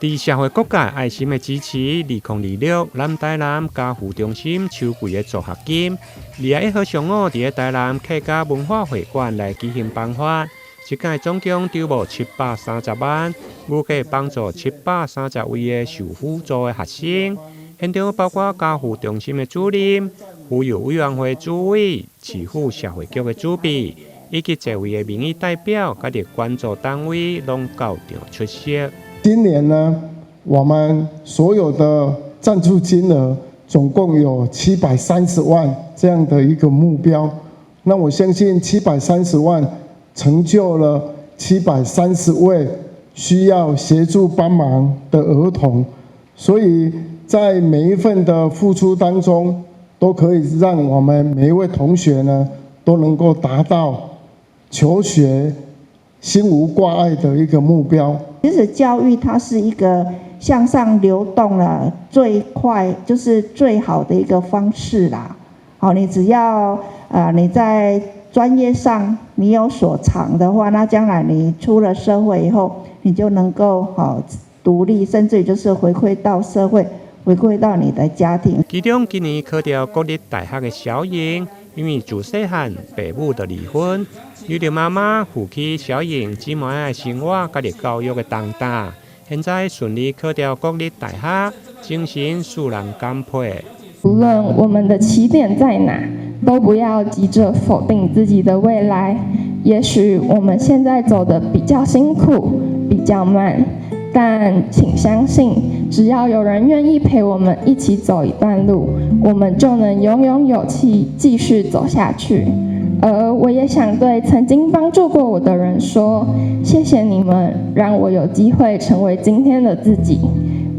佇社會各界愛心的支持，2026南台南家扶中心秋季的助學金，21號上午佇咧台南客家文化會館來舉行頒發。這屆總共籌募730萬，預計幫助730位的受輔助的學生。現場包括家扶中心的主任、婦幼委員會主委、市府社會局的主秘，以及濟位的民意代表，佮著關注單位攏到場出席。今年呢，我們所有的贊助金額總共有七百三十萬這樣的一個目標。那我相信七百三十萬成就了730位需要協助幫忙的兒童，所以在每一份的付出當中，都可以讓我們每一位同學呢，都能夠達到求學心無掛礙的一個目標。其實教育它是一個向上流動了最快，就是最好的一個方式啦。好，你只要你在專業上你有所長的話，那將來你出了社會以後，你就能夠好獨立，甚至就是回饋到社會，回饋到你的家庭。其中今年考著國立大學的小瑩，因為自細漢爸母就離婚，由著媽媽負起小瑩姊妹的生活佮教育的重擔，現在順利考著國立大學，精神使人感佩。無論我們的起點在哪，都不要急着否定自己的未來。也許我們現在走得比較辛苦，比較慢，但請相信，只要有人願意陪我們一起走一段路，我們就能擁有勇氣繼續走下去。而我也想對曾經幫助過我的人說，謝謝你們，讓我有機會成為今天的自己。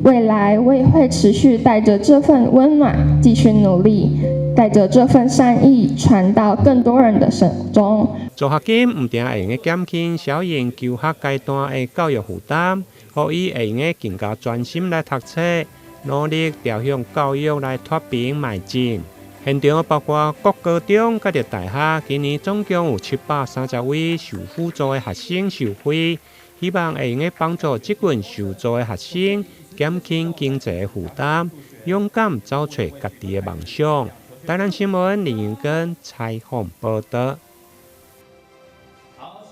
未來我也會持續帶着這份溫暖，繼續努力，帶着這份善意傳到更多人的手中。助學金毋但會用減輕小瑩求學階段的教育負擔，予伊會用更加專心來讀冊，努力朝向教育來脫貧邁進。現場包括國高中佮著大學，今年總共有730位受輔助的學生受惠，希望會用幫助這群受助的學生減輕經濟負擔，勇敢走揣家己的夢想。台南新聞林英根採訪報導。